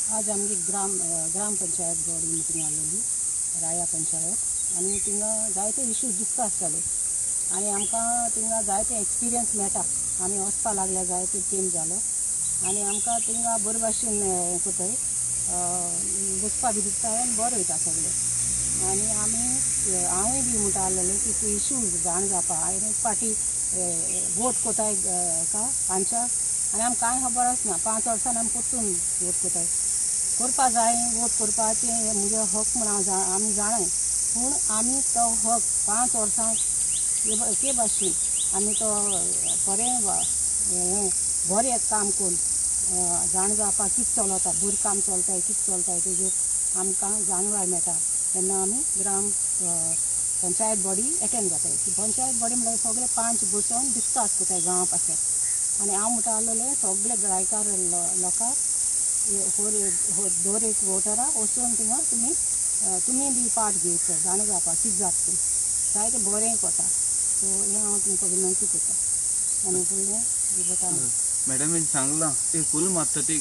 आज आमगे ग्राम ग्राम panchayat body meeting आसलेली, राया पंचायत, आनी थिंगा जायते इश्यूज डिस्कस जाले आनी आमकां थिंगा जायते एक्सपिरियन्स मेळटा. आमी वचपा लागल्या, जायते चेंज जालो आनी आमकां थिंगा बरे भाशेन हें करताय, बसपा बी दिसता आनी बरें वयता सगळें. आनी आमी हांवूय बी म्हणटा आसलेलें की ते इश्यूज जाण जावपा. हांवें एक फावटी वोट कोताय का पांचाक आनी आमकां कांय खबर आसना. 5 वर्सांनी आमी परतून वोट कोताय. करपा जाय, वोट करपाचें हें मुगे हक म्हूण हांव आमी जाणाय, पूण आमी तो हक 5 वर्सां एके भाशेन आमी तो बरें हें बरें काम करून जाण जावपाक कितें चलता, बरें काम चलताय, कितें चलताय तेजेर आमकां जाणवाय मेळटा तेन्ना आमी ग्राम पंचायत बॉडी एटेंड जाताय. पंचायत बॉडी म्हणल्यार सगळे पांच बसोन डिस्कस करताय गांवा पासत. आनी हांव म्हणटा आसलेलें, सगळे रायकार लोकांक दर एक वोटरा वचून थिंगा तुमी तुमी बी पार्ट घेवचो, जाणा जावपाक कितें जाता तें. जायतें बरें कोता. सो हें हांव तुमकां विनंती करता आनी फुडलें बता. मॅडमीन सांगलां, एक उलो मारता ती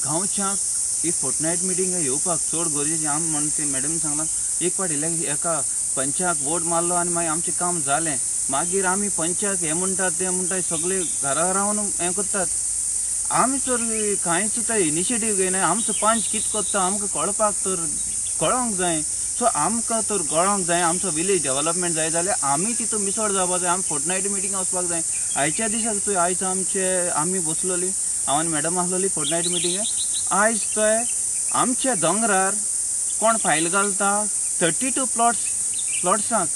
गांवच्याक एक फोर्टनायट मिटींग येवपाक चड गरजेचें. आमी म्हणून ते मॅडमीन सांगलां, एक फावट एका पंचाक वोट मारलो आनी मागीर आमचें काम जालें, मागीर आमी पंचाक हें म्हणटात, तें म्हणटात, सगळे घरा रावन हें करतात. आमी तर कांयच ते इनिशिएटीव घेयना. आमचो पंच कितें करता आमकां कळपाक तर कळोंक जाय. सो आमकां तर कळोंक जाय, आमचो विलेज डेवलपमेंट जाय जाल्यार आमी तितून मिसळ जावपाक जाय. आमी फोर्टनायट मिटींग वचपाक जाय. आयच्या दिसाक चोय, आयज आमचे आमी बसलोली, हांव आनी मॅडम आसलोली फोर्टनायट मिटींगे. आयज थंय आमच्या दोंगरार कोण फायल घालता 32 प्लॉट्स प्लॉट्सांक.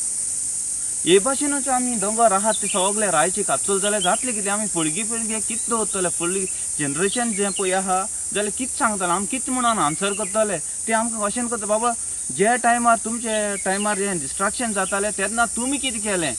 हे भाशेनूच आमी दोंगर आहात ते सगळे रायचे कापतले जाल्यार जातले कितें? आमी फुडगी पिळगे कितें दवरतले? फुडली जनरेशन जें पळय आहा जाल्यार कितें सांगतले? आमी कितें म्हणून आन्सर करतले? ते आमकां क्वेश्चन करता, बाबा जे टायमार तुमचे टायमार जें डिस्ट्रक्शन जातालें तेन्ना तुमी कितें केलें?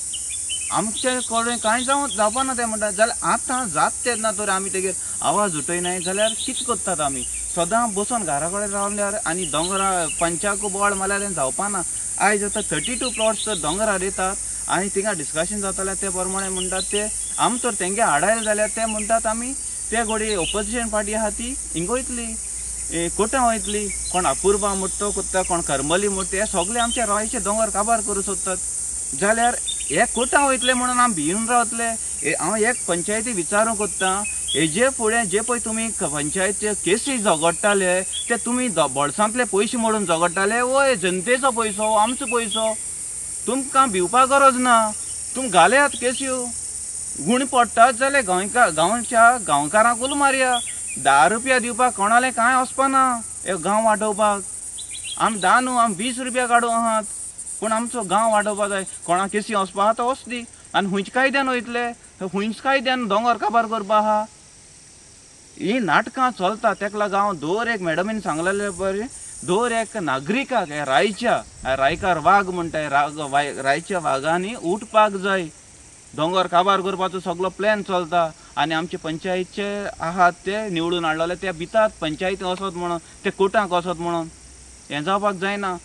आमचे कडेन कांय जावं जावपाना तें म्हणटा जाल्यार आतां जात तेन्ना तर आमी तेगेर आवाज उठयनाय जाल्यार कितें करतात आमी? सदां बसून घरा कडेन रावल्यार आनी दोंगरा पंचाक बोवाळ मारल्यार जावपाना. आयज आतां 32 प्लॉट्स तर दोंगरार येतात आनी थिंगा डिस्कशन जातालें. ते प्रमाणे म्हणटात ते आमी तर तेंगे आडायले जाल्यार ते म्हणटात आमी ते घोडये ओपोजिशन पार्टी आहा ती हिंगा वयतली, कोर्टां वयतली. कोण अपुर्बा म्हणटा तो करता, कोण करमली म्हणटा, हे सगळे आमच्या रायचे दोंगर काबार करूंक सोदतात जाल्यार हे कोर्टां वयतले म्हणून आमी भिवन रावतले? हांव एक पंचायती विचारूंक कोत्ता, हेजे फुडें जे पळय तुमी पंचायतीचे केसी झगडटाले ते तुमी बोल्सांतले पयशे मोडून झगडटाले वो जनतेचो पयसो, आमचो पयसो? तुमकां भिवपा गरज ना. तुमी घाल्यात केस्यो, गूण पडटात जाल्यार गोंयकार गांवच्या गांवकारांक उलो मारया. 10 रुपया दिवपाक कोणालें कांय वचपाना. हे गांव वाटोवपाक आमी 10 न्हू, आमी 20 रुपया काडूं आहात, पूण आमचो गांव वाटोवपा जाय. कोणा केसी वचपा आहा तो वच दी. आनी खंयच्या कायद्यान वयतले? खंयच्या कायद्यान दोंगर काबार करपा आहा? ही नाटकां चलता. तेका लागून हांव दर एक मॅडमीन सांगलेले बरें, दर एक नागरिकाक ह्या रायच्या, ह्या रायकार वाग म्हणटा, राग रायच्या वागांनी उठपाक जाय. दोंगर काबार करपाचो सगलो प्लॅन चलता आनी आमचे पंचायतचे आहात ते निवडून हाडलेले ते भितात पंचायती वचत म्हणून, ते कोर्टाक वचत म्हणून. हें जावपाक जायना.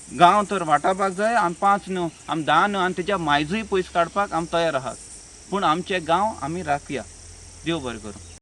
गांव तर वाटावपाक जाय. आमी 5 न्हू, आमी 10 न्हू, आनी तेच्या मायजूय पयस काडपाक आमी तयार आहात, पूण आमचे गांव आमी राखया. देव बरें करूं.